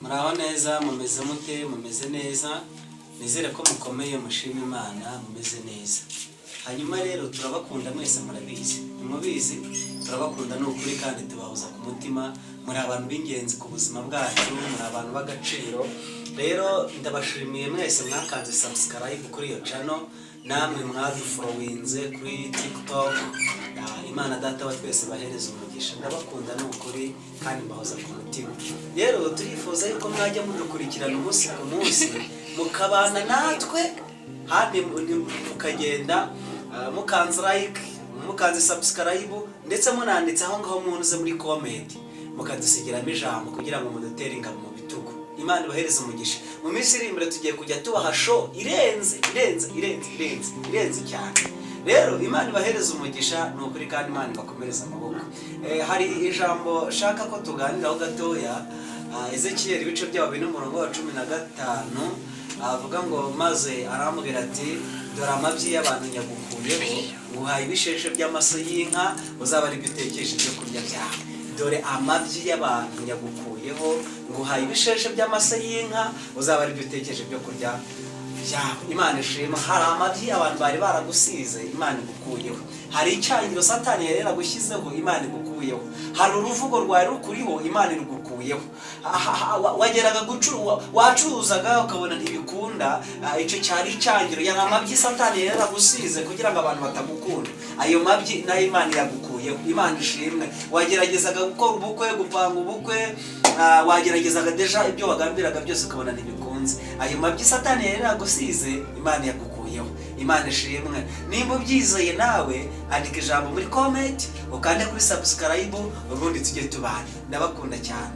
Muraho neza, mumeze mute? Mumeze neza? Nizere ko mukomeye, mushima Imana, mumeze neza. Hanyuma rero turabakunda mwese, murabizi, ntimubizi? Turabakunda ni ukuri kandi tubahoza ku mutima. Muri abantu b'ingenzi ku buzima bwacu, muri abantu b'agaciro. Rero ndabashimiye mwese mwakanze subscribe kuri iyo channel, namwe mwadufollowinze kuri TikTok. Imana Data wa twese bahereza umugisha. Ndabakunda ni ukuri kandi mbahoza ku mutima. Rero turifuza yuko mwajya mudukurikirana umunsi ku munsi, mukabana natwe handi, mukagenda mukanze like, mukanze subscribe, ndetse munanditse aho ngaho munuze muri comment, mukadusigiramo ijambo kugira ngo mudutere ingabo mu bitugu. Imana ibahereze umugisha. Mu minsi iri imbere tugiye kujya tubaha show irenze, irenze, irenze, irenze, irenze cyane. Rero Imana ibahereze umugisha ni ukuri kandi Imana ibakomereze amaboko. Hari ijambo shaka ko tuganiraho gatoya. Ezekiyeli ibice byabo bine, umurongo wa 15, avuga ngo: "Maze arambwira ati: 'Dore amabyi y'abantu nyagukuyeho, nguhaye ibisheshe by'amase y'inka, uzaba ari byo utekesha ibyo kurya byawe.'" Dore amabyi y'abantu nyagukuyeho, nguhaye ibisheshe by'amase y'inka, uzaba ari byo utekesha ibyo kurya byawe. Imana ishima. Hari amabyi abantu bari baragusize, Imana igukuyeho. Hari icyangiro Satani yari yaragushyizeho, Imana igukuyeho. Hari uruvugo rwari rukuriho, Imana irugukuyeho. Wageraga wacuruzaga ukabona ntibikunda. Icyo cyari icyangiro, yari amabyi Satani yari yaragusize kugira ngo abantu batagukunda. Ayo mabyi nayo Imana iragukuyeho. Imana ishimwe. Wageragezaga gukora ubukwe, gupanga ubukwe, wageragezaga déjà ibyo wagambiraga byose ukabona ntibikunze. Ayo mabyi Satani yari yaragusize, Imana yagukuyeho. Imana ishimwe. Nimba ubyizeye nawe, andika ijambo muri comment, ukande kuri subscribe, ubundi tujye tubana. Ndabakunda cyane.